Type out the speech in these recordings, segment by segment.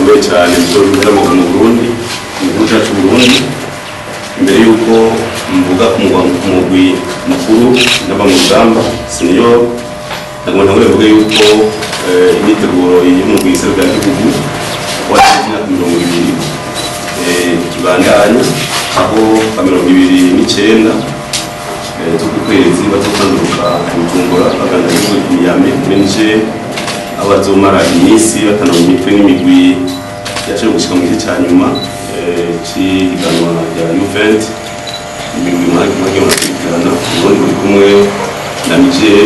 Rukomeye cyane mu Burundi, mu gihugu cyacu Burundi. Imbere y'uko mvuga ku mugwi mukuru n'aba mu rugamba senior, nagomba ntangure mvuge yuko imyiteguro y'umugwi serukiragihugu wacu imyaka 20 kibandanya, aho ka 29 z'uku kwezi bazotanduka Bujumbura bagana igihugu Niamey muri Niger, aho bazomara iminsi batana mu mitwe n'imigwi yashoboye gushika mu gice ca nyuma c'ihiganwa rya U20. Imigwi mwagiye murakurikirana, Uburundi buri kumwe na Niger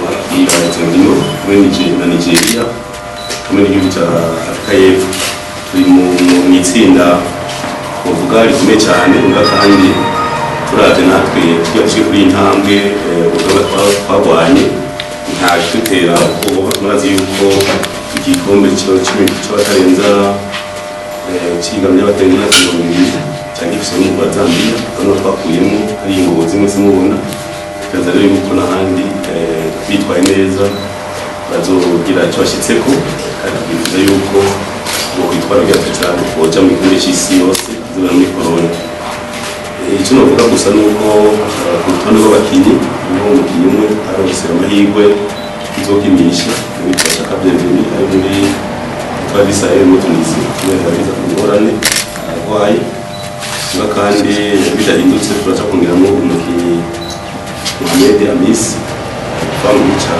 bakira Zambia kumwe na Nigeria hamwe n'igihugu ca Afrika y'Epfo. Turi mu itsinda bavuga rikomeye cyane, mbwa kandi turavye natwe tugira dushike kuri iyi ntambwe, urugamba twagwanye nta kidutera ubwoba. Murazi yuko igikombe c'abatarenza, c'ihiganwa ry'abatarenza imyaka 20 cyangwa gifise n'umugwi wa Zambia, bamwe twakuyemo ari ingobozi mwese mubona. Tukaza rero yuko n'ahandi bitwaye neza bazogira icyo bashyitseko, kandi twifuza yuko bokwitwara kugira turabe twoja mu gikombe c'isi yose kizobera muri Pologne. Icyo navuga gusa ni uko ku rutonde rw'abakinyi hariho umukinyi umwe aronse amahirwe tuzokinisha, witwa Shaka Bienvenu, ari muri Etoile du Sahel muri Tunisie kubera yagize ingorane arwaye. Niba kandi bidahindutse, turaca kongeramo umukinyi Mohamed Amis uva mu gihugu ca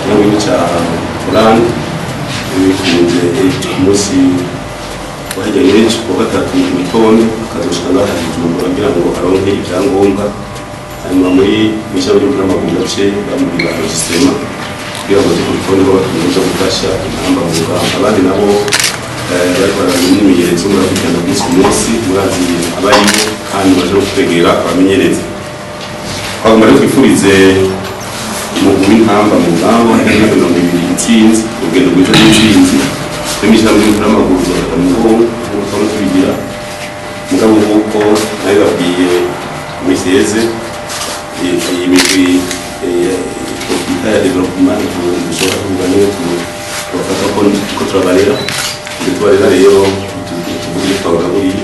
mu gihugu ca Hollande. Bikunze, ku munsi wa hirya y'ejo kuwa gatatu mu gitondo akazoshika ngaha Bujumbura kugira ngo aronke ibyangombwa, hanyuma muri mw'ishami ry'umupira w'amaguru gace bamubwira enregistrement kugira ngo aze ku rutonde rw'abakinyi baza gufasha intamba mu rugamba. Abandi nabo bariko baraza imyimenyerezo, murakurikirana umunsi ku munsi, murazi abarimo kandi baje no kwegera abamenyereza. Twagomba rero twifurize umugwi w'intamba mu rugamba imyaka 20 intsinzi, urugendo rwiza n'intsinzi. Twebwe ishirahamwe ry'umupira w'amaguru tuzofata mu mugongo nk'uko twama tubigira, mugabo nk'uko nabibabwiye mu minsi iheze, iyi migwi twokwita ya développement dushobora kuvuga niyo tubafata ko turabarera. Ibyo tubarera rero tuvuga ibyo twabagaburiye,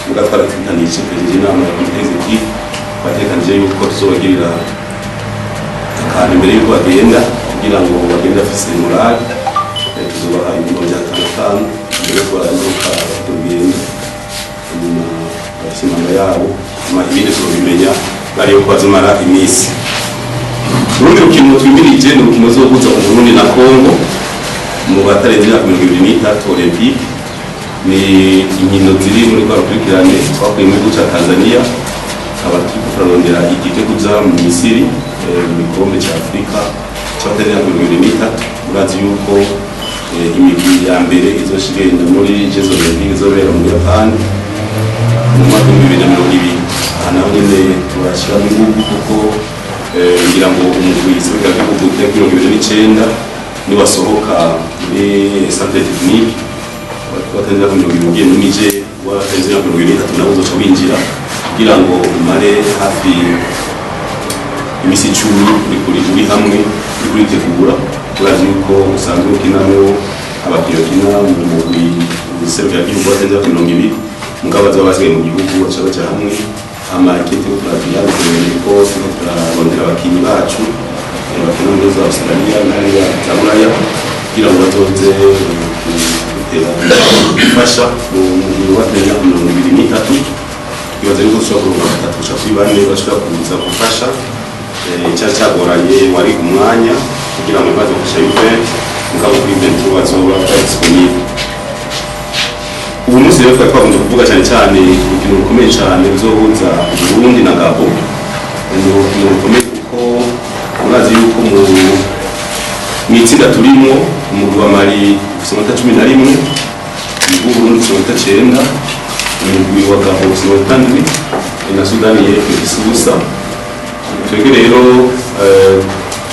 muga twaratekanije, perezida inama ya comité exécutif twatekanije yuko tuzobagirira akantu imbere yuko bagenda kugira ngo bagende bafise morale. Tuzobaha 500,000 mbere yuko baranduka urugendo, hanyuma bafise impamba yabo, hama ibindi tuzobimenya bari yuko bazomara iminsi. Urundi rukino twimirije ni urukino ruzohuza Uburundi na Congo mu batarenze imyaka 23 olympique. Ni inkino ziri muri rwa rukurikirane twakuye mu gihugu ca Tanzania, tukaba turiko turarondera itike kuja mu Misiri mu gikombe ca Afurika c'abatarenze imyaka 23. Murazi yuko imigwi ya mbere izoca igenda muri Jeux Olympiques izobera mu Buyapani mu mwaka w'2020. Aha naho nyene turashyiramo ingufu kuko ngira ngo umugwi serukiragihugu utariki 29 niwasohoka muri centre technique watarenze imyaka 20 ugiye muri Niger, watarenze imyaka 23 nawe uzoca winjira kugira ngo umare hafi iminsi 10 uri hamwe uri kuritegura. Urazi yuko usanzwe ukinamwo abakinnyi bakina mu mugwi serukiragihugu watarenze imyaka 20, mugabo bazoba basigaye mu gihugu baca baja hamwe. Hama ikindi turiko turagira ko turiko turarondera abakinyi bacu bakina muri za Australia n'ahariya za Buraya kugira ngo bazoze gutera gufasha mu mugwi watarenze imyaka 23. Twibaza yuko dushobora kuronka batatu gushika kuri bane bashobora kuza gufasha. Icyari cyagoranye wari umwanya kugira ngo baze gufasha U20, mugabo kuri 23 bazoba bari disponible. Ubu munsi rero twari twakunze kuvuga cyane cyane urukino rukomeye cyane ruzohuza Uburundi na Gabon. Ni urukino rukomeye kuko murazi yuko mu itsinda turimo umugwi wa Mali ufise amanota 11, umugwi w'Uburundi ufise amanota 9, umugwi wa Gabon ufise amanota 7, na Sudani y'Epfo ifise ubusa. Twebwe rero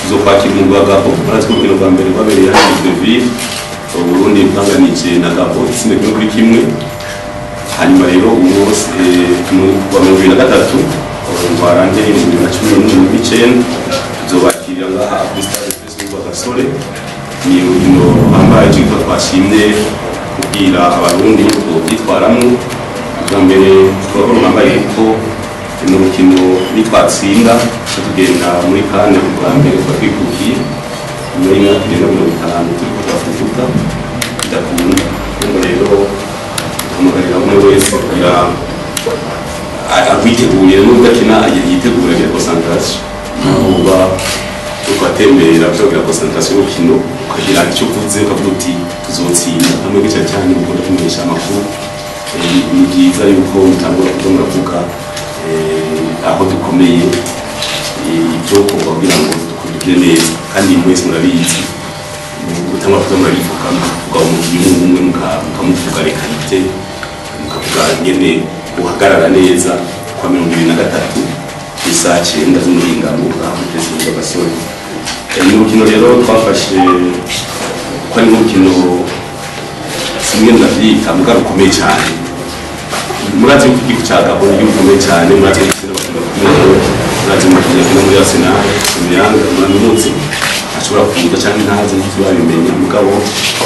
tuzokwakira umugwi wa Gabon. Murazi ko urukino rwa mbere rwabereye hano i Libreville, Uburundi bwanganije na Gabon itsinda 1-1. Hanyuma rero umunsi wa 23 warangiye 2019 tuzobakirira ngaha kuri stade Prince Rwagasore. Ni urukino ruhambaye, cyo twashimye kubwira Abarundi bovyitwaramwo. Bwa mbere tuvuga ko ruhambaye kuko ni urukino nitwatsinda tugenda muri CAN bwa mbere tuba twikukiye nyuma y'imyaka irenga 50 turiko turafufuka bidakunda. Urumva rero duhamagarira umwe wese kugira akwitegurire, n'ubwo akina yitegura agira concentration, uba ugatembera ukagira concentration y'urukino, ukagira icyo uvuze, ukavuga uti tuzotsinda. Hamwe cyane cyane mukunda kumenyesha amakuru, ni byiza yuko mutangura kuza muravuga aho dukomeye, ibyokorwa kugira ngo dukore neza. Kandi mwese murabizi, gutangura kuza murabivuga, mukavuga umukinnyi umwe, mukamuvuga les qualités, mukavuga ingene uhagarara neza kwa 23 isaha 9 z'umuhingamo ngaha muri Perezida Gasore. Ni urukino rero twafashe ko ari nk'urukino simwe ndavyita muga rukomeye cyane. Murazi ko igihugu ca Gabon igihugu gikomeye cyane, murazi ko gifite n'abakinnyi bakomeye, murazi umukinnyi akina muri Arsenal Aubameyang, muramuzi, ashobora kuza cyangwa ntaze ntituzabimenya, mugabo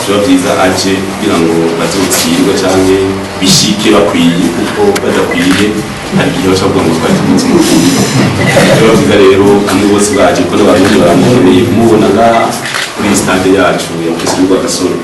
biba byiza aje kugira ngo bazotsindwe canke bishike bakwiye, kuko badakwiye hari igihe bashobora kuvuga ngo twari tumunsi mukuru. Biba byiza rero bamwe bose baje, kuko n'Abarundi baramukeneye kumubona ngaha kuri stade yacu ya Prince Rwagasore.